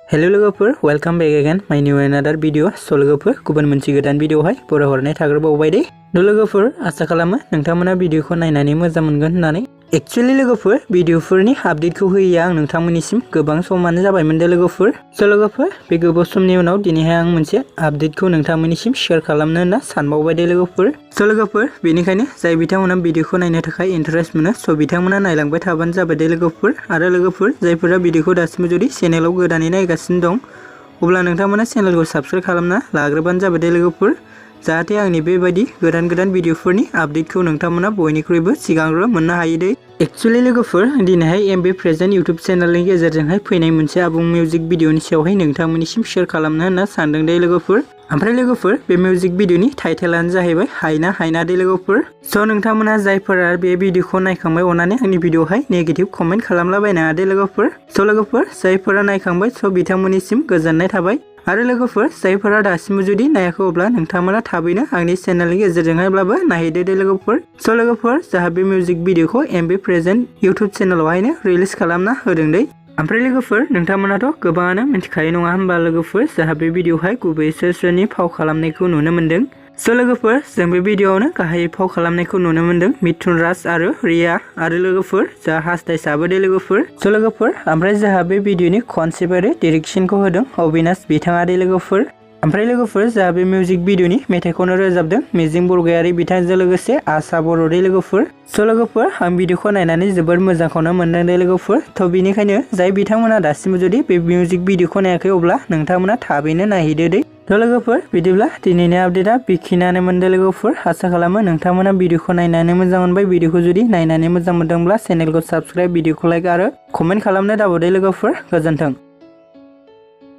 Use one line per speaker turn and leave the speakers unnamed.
Hello लोगोफोर welcome back again माय new another video so लोगोफोर गुबुन मोनसे गोदान भिडिअहाय बरायहरनाय थाग्रोबावबाय दे लोगोफोर आसा खालामो नोंथांमोना भिडिअखौ नायनानै मोजां मोनगोन होननानै एक्चुअली लोगोफोर भिडिअफोरनि आपडेटखौ होयैया आं नोंथांमोननिसिम गोबां समानो जाबायमोन दे लोगोफोर सो लोगोफोर बे गोबाव समनि उनाव दिनैहाय आं मोनसे आपडेटखौ नोंथांमोननिसिम शेयार खालामनो होनना सानबावबाय दे लोगोफोर सो लोगोफोर बेनिखायनो जाय बिथांमोना भिडिअखौ नायनो थाखाय इन्टारेस्ट मोनो सो बिथांमोना नायलांबाय थाबानो जाबाय दे लोगोफोर आरो लोगोफोर जायफोरा भिडिअखौ दासिमबो जुदि चेनेलाव गोदानै नायगासिनो दं अब्ला नोंथांमोना चेनेलखौ साबस्क्राइब खालामना लाग्रोबानो जाबाय दे लोगोफोर जाहाथे आंनि बेबायदि गोदान भिडिअफोरनि आपडेटखौ नोंथांमोना बयनिख्रुइबो सिगांग्रो मोननो हायो दे एक्चुअली लोगोफोर दिनैहाय एमबी प्रेजेन्ट यूट्यूब चेनेलनि गेजेरजोंहाय फैनाय मोनसे आबुं मिउजिक भिडिअनि सायावहाय नोंथांमोननिसिम शेयार खालामनो होनना सानदों दे लोगोफोर ओमफ्राय लोगोफोर बे मिउजिक भिडिअनि टाइटेलानो जाहैबाय हाइना हाइना दे लोगोफोर सो नोंथांमोना जायफोरा बे भिडिअखौ नायखांबाय अननानै आंनि भिडिअहाय नेगेटिभ कमेन्ट खालामलाबायनाङा दे लोगोफोर सो लोगोफोर जायफोरा नायखांबाय सो बिथांमोननिसिम गोजोननाय थाबाय आरो लोगोफोर जायफोरा दासिमबो जुदि नायाखै अब्ला नोंथांमोना थाबैनो आंनि चेनेलनि गेजेरजोंहायब्लाबो नायहैदो दे लोगोफोर सो लोगोफोर जाहा बे मिउजिक भिडिअखौ एमबी प्रेजेन्ट यूट्यूब चेनेलावहायनो रिलिज खालामना होदों दे ओमफ्राय लोगोफोर नोंथांमोनाथ' गोबाङानो मिथिखायो नङा होनबा लोगोफोर जाहा बे भिडिअहाय गुबैयै सोरनि फाव खालामनायखौ नुनो मोन्दों सो लोगोफोर जों बे भिडिअआवनो गाहायै फाव खालामनायखौ नुनो मोन्दों मिथुनराज आरो रिया आरो लोगोफोर जा हास्थायसाबो दे लोगोफोर सो लोगोफोर ओमफ्राय जाहा बे भिडिअनि कनसेप्ट आरो डिरेक्सनखौ होदों अबिनाश बिथाङा दे लोगोफोर ओमफ्राय लोगोफोर जाहा बे मिउजिक भिडिअनि मेथाइखौनो रोजाबदों मिजिं बरगयारि बिथांजों लोगोसे आशा बर' दे लोगोफोर सो लोगोफोर आं भिडिअखौ नायनानै जोबोद मोजांखौनो मोनदों दे लोगोफोर थ' बेनिखायनो जाय बिथांमोना दासिमबो जुदि बे मिउजिक भिडिअखौ नायाखै अब्ला नोंथांमोना थाबैनो नायहैदो दे थ' लोगोफोर बिदिब्ला दिनैनि आपडेटआ बेखिनियानो मोनदों लोगोफोर आसा खालामो नोंथांमोना भिडिअखौ नायनानै मोजां मोनबाय भिडिअखौ जुदि नायनानै मोजां मोनदोंब्ला चेनेलखौ साबस्क्राइब भिडिअखौ लाइक आरो कमेन्ट खालामनो दाबावदे लोगोफोर गोजोन्थों।